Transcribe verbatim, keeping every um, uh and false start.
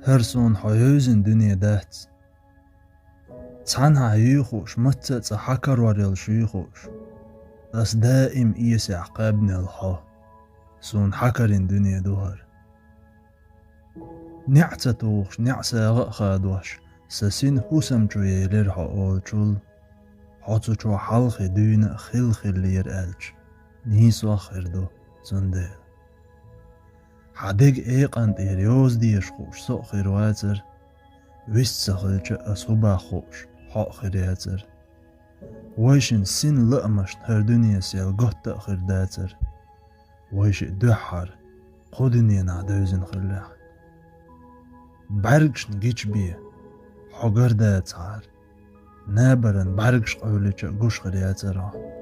ХӀара суна хьо йовзина дуьне дац. Цхьанхьа юй хууш, мацца а цӀа хьа карор йолуш юй хууш. Ас даим эсехь кхаьбнел хьо. Суна хьа карийна дуьне ду хӀара. НеӀ ца тухуш, неӀ сагӀа а хадош, сан син хӀусам чу елира хьо олучул. Хьо цу чохь хьалхе дуьйна а хилла хиллера аьлча, нийсох а хир ду, цундела. Хьан дега экъан тӀера йоза дезаш хууш со а хир вацара, вист ца хилча а ас хӀун бах хууш хьо а хир яцара. Вайшин син лаамашна хӀара дуьне сел готта а хир дацара. Вайшиъ дуьххьара кху дуьненахь девзина хиллехь. БӀаьргашна гича бен хьо гар дацахьара, набаран бӀаьргаш къевлича а гуш хир яцара хьо.